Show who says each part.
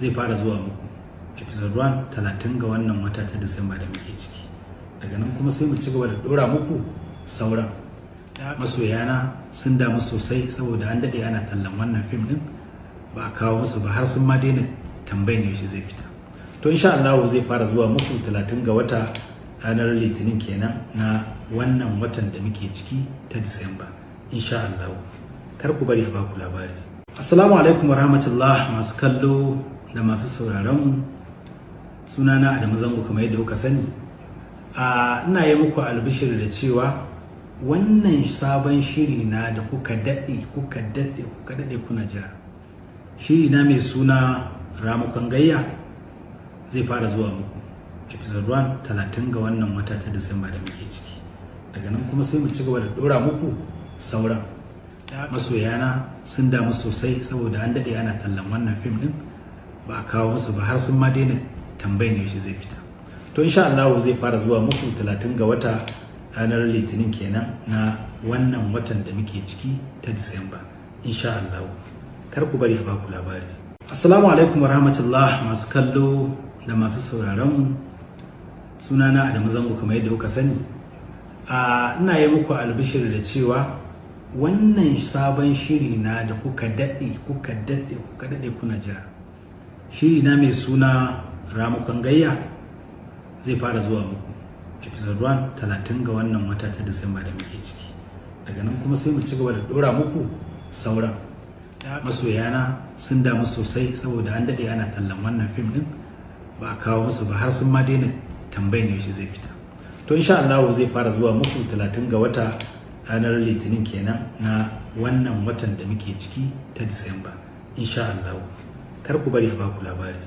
Speaker 1: zai fara zuwa muku. Episode 1 30 ga wannan wata ta Disamba da muke ciki. Daga nan kuma sai mu ci gaba da dora muku sauran. Masoyana sun damu sosai saboda an daɗe ana tallan wannan fim ɗin, ba a kawo musu ba, har sun ma daina tambayin yaushe zai fita. To insha Allah zai fara zuwa muku 30 ga wata, ranar Litinin kenan na wannan watan da muke ciki ta Disamba, insha Allah. Kar ku bari a baku labari. Assalamu alaikum warahmatullah, masu kallo da masu sauraron mu. Sunana Adamu Zango, kamar yadda kuka sani. A ina yi muku albishir da cewa wannan sabon shiri na da kuka daɗe, kuka daɗe, kuka daɗe kuna jira, shiri na mai suna Ramukan Gayya, zai fara zuwa muku. Episode 1 30 ga wannan wata ta Disamba da muke ciki. Daga nan kuma sai mu ci gaba da dora muku sauran. Masoyana sun damu sosai saboda an daɗe ana tallan wannan fim ɗin, ba a kawo musu ba, har sun ma daina tambayin yaushe zai fita. To insha Allah zai fara zuwa muku 30 ga wata, ranar Litinin kenan na wannan watan da muke ciki ta Disamba, insha Allah. Kar ku bari a baku labari. Assalamu alaikum warahmatullah, masu kallo da masu sauraron mu. Sunana Adamu Zango, kamar yadda kuka sani. A ina yi muku albishir da cewa wannan sabon shiri na da kuka daɗe, kuka daɗe, kuka daɗe kuna jira, shiri na mai suna Ramukan Gayya, zai fara zuwa muku. Episode 1 30 ga wannan wata ta Disamba da muke ciki. Daga nan kuma sai mu ci gaba da dora muku sauran. Masoyana sun damu sosai saboda an daɗe ana tallan wannan fim ɗin, ba a kawo musu ba, har sun ma daina tambayin yaushe zai fita. To insha Allah zai fara zuwa muku 30 ga wata, ranar Litinin kenan na wannan watan da muke ciki ta Disamba, insha Allah. Kar ku bari a baku labari.